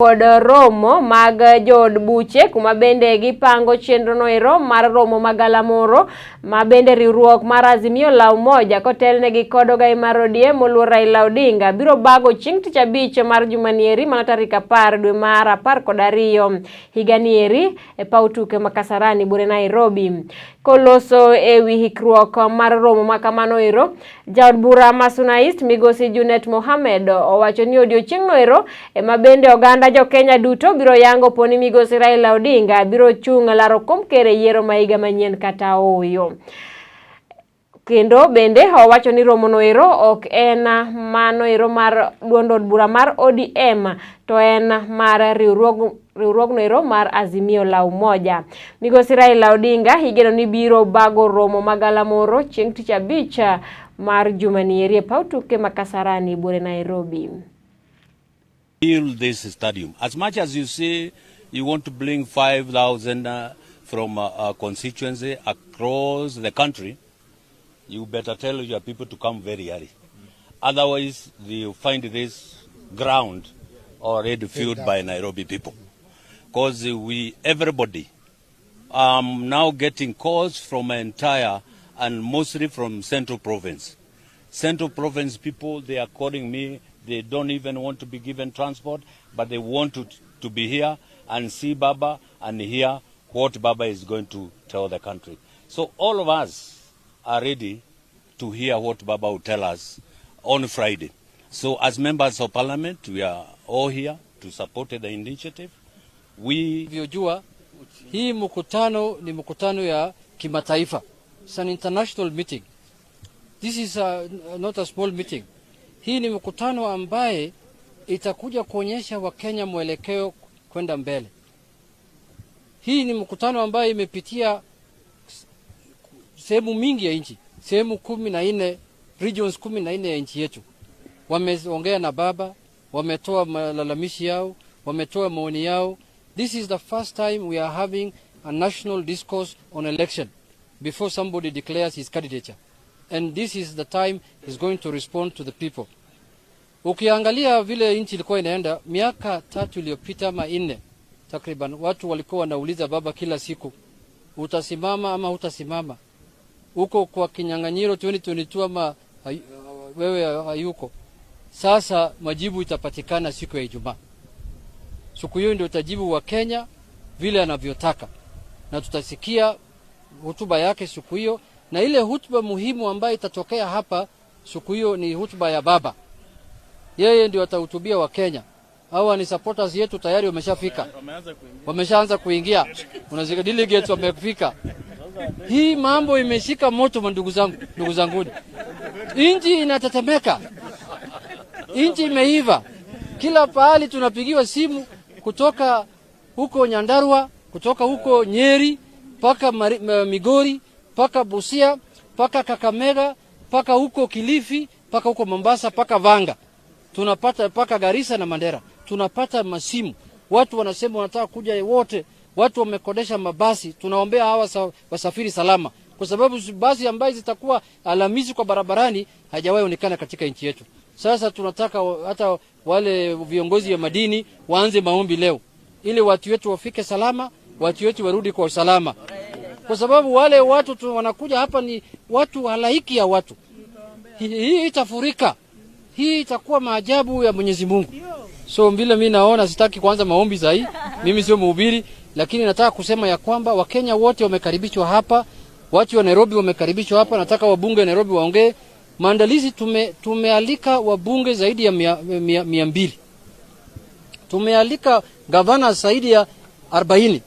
Kod romo mag jood buche kuma bende gipango chenro noero mar romo magalamoro ma bende riwruok mar Azimio la Umoja kotelnegi kod ogai mar ODM moluor Raila Odinga biro bago chieng' tich abich mar jumanieri mano tarik 10 dwe mar 12 higanieri e paw tuke ma Kasarani buore Nairobi. Koloso ewi hikruok mar romo ma kamano ero, jaod bura ma Suna East migosi Junet Mohamed owacho ni odiochieng' no ero ema bende oganda jo Kenya duto biro yango poni migosi Raila Odinga biro chung' laro kom ker e yiero ma higa manyien kata ooyo. Kendo bende owacho ni romo no ero ok en mano ero mar duond od bura mar ODM to en mar riwruogno ero mar Azimio la Umoja. Migosi Raila Odinga igeno ni biro bago romo magalamoro chieng' tich abich mar jumani eri e paw tuke ma Kasarani buore Nairobi. Build this stadium. As much as you say you want to bring 5,000 from a constituency across the country, you better tell your people to come very early. Otherwise, you find this ground already filled by Nairobi people. Because we, everybody, now getting calls from entire and mostly from Central Province. Central Province people, they are calling me. They don't even want to be given transport, but they want to be here and see Baba and hear what Baba is going to tell the country. So all of us are ready to hear what Baba will tell us on Friday. So as members of parliament, we are all here to support the initiative. We Vyojua hii mkutano ni mkutano ya kimataifa. It's an international meeting. This is not a small meeting. Hii ni mkutano ambaye itakuja kuonyesha Wakenya mwelekeo kwenda mbele. Hii ni mkutano ambaye imepitia sehemu mingi ya nchi, sehemu 14, regions 14 ya nchi yetu. Wameongea na baba, wametoa malalamishi yao, wametoa maoni yao. This is the first time we are having a national discourse on election before somebody declares his candidature. And this is the time he's going to respond to the people. Ukiangalia vile nchi ilikuwa inaenda miaka 3 iliyopita ama 4 takriban, watu walikuwa wanauliza baba kila siku, utasimama ama hutasimama? Uko kwa kinyang'anyiro 2022 ama wewe hayuko? Sasa majibu itapatikana siku ya Ijumaa. Siku hiyo ndio utajibu wa Kenya vile anavyotaka, na tutasikia hotuba yake siku hiyo, na ile hotuba muhimu ambayo itatokea hapa siku hiyo ni hotuba ya baba. Yeye ndio atahutubia wa Kenya. Hawa ni supporters yetu tayari wameshafika. Wameshaanza kuingia. Unasikia delegates wamefika. Hii mambo imeshika moto ndugu zangu, ndugu zanguni. Nchi inatetemeka. Nchi imeiva. Kila pahali tunapigiwa simu kutoka huko Nyandarua, kutoka huko Nyeri, paka Migori, paka Busia, paka Kakamega, paka huko Kilifi, paka huko Mombasa, paka Vanga. Tunapata paka Garissa na Mandera. Tunapata masimu. Watu wanasema wanataka kuja wote. Watu wamekodesha mabasi. Tunaombea hawa wasafiri salama, kwa sababu basi ambazo zitakuwa Alhamisi kwa barabarani hajawahi onekana katika nchi yetu. Sasa tunataka hata wale viongozi wa madini waanze maombi leo ili watu wetu wafike salama, watu wetu warudi kwa usalama, kwa sababu wale watu wanakuja hapa ni watu halaiki ya watu. Hii itafurika. Hii itakuwa maajabu ya Mwenyezi Mungu. So vile mimi naona, sitaki kuanza maombi zaidi. Mimi sio mhubiri, lakini nataka kusema ya kwamba Wakenya wote wamekaribishwa hapa, watu wa Nairobi wamekaribishwa hapa. Nataka wabunge wa Nairobi waongee. Maandalizi tumealika wabunge zaidi ya 200. Tumealika gavana zaidi ya 40.